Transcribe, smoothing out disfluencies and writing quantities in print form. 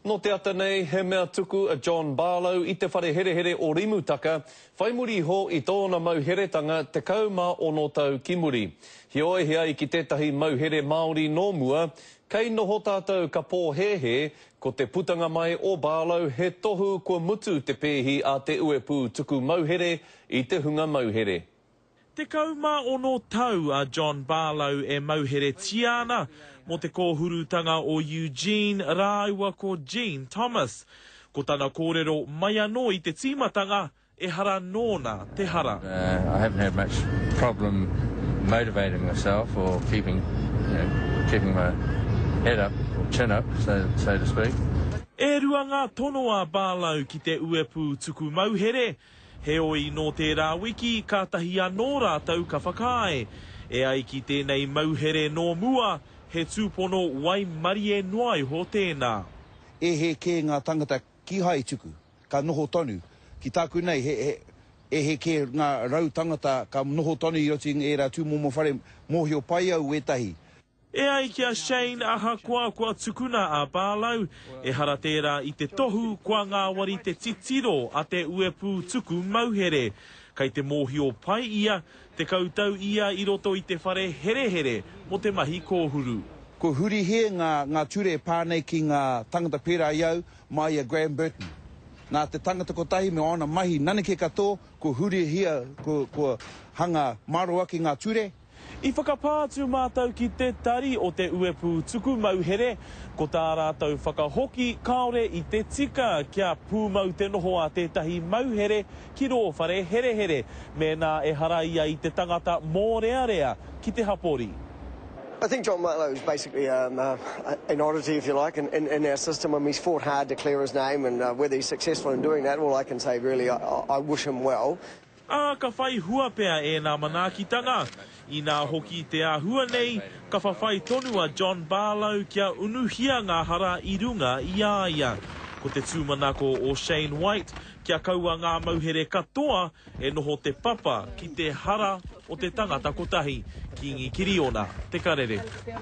Nō te ata nei, he mea tuku a John Barlow i te whare herehere o Rimutaka, whai muri iho i tōna mauheretanga 16 tau ki muri. Heoi, he ai ki tētahi mauhere Māori nō mua, kei noho tātou ka pōhēhē, ko te putanga mai o Barlow he tohu kua mutu te pēhi a te uepū tuku mauhere i te hunga mauhere. 16 tau a John Barlow e mauheretia ana mō te kōhurutanga o Eugene rāua ko Jean Thomas. Ko tana kōrero mai anō i te tīmatanga, ehara nōna te hara. I haven't had much problem motivating myself or keeping, you know, keeping my head up or chin up, so, so to speak. E rua ngā tono a Barlow ki te uepū tuku mauhere, Heoi, nō tērā wiki, kātahi anō rātou ka whakaae. E ai ki tēnei mauhere nō mua, he tūpono waimarie noa iho tēnā. E hē kē ngā tangata kīhai i tuku, ka noho tonu. Ki tāku nei, he, he, e hē kē ngā tangata ka noho tonu i roto i ērā tūmomo whare, mōhio pai au wētahi. E ai ki a Shane, ahakoa kua tukuna a Barlow, ehara tērā i te tohu kua ngāwari te titiro a te uepū tuku mauhere. Kei te mōhio pai ia, 10 tau ia i roto i te whare herehere mō te mahi kōhuru. Kua hurihia ngā, ngā ture e pā nei ki ngā tangata pērā i au, mai i a Graham Burton. Nā te tangata kotahi me ōna mahi nanake katoa, kua hurihia, kua, kua hanga mārō ake ngā ture. I whakapā atu mātou ki te tari o te uepū tuku mauhere, ko tā rātou whakahoki kāore i te tika kia pūmau te noho a tētahi mauhere ki rō whare herehere mēnā ehara ia i te tangata mōrearea ki te hapori. I think John Marlowe is basically um, uh, an oddity, if you like, in, in, in our system. I mean, he's fought hard to clear his name, and uh, whether he's successful in doing that, all I can say really, I, I wish him well. Ā, ka whai hua pea ēnā manaakitanga. Inā hoki te āhua nei, ka whawhai tonu a John Barlow kia unuhia ngā hara i runga i a ia. Ko te tūmanako o Shane White, kia kaua ngā mauhere katoa e noho te papa ki te hara o te tangata kotahi. Kīngi Kiriona, Te Karere.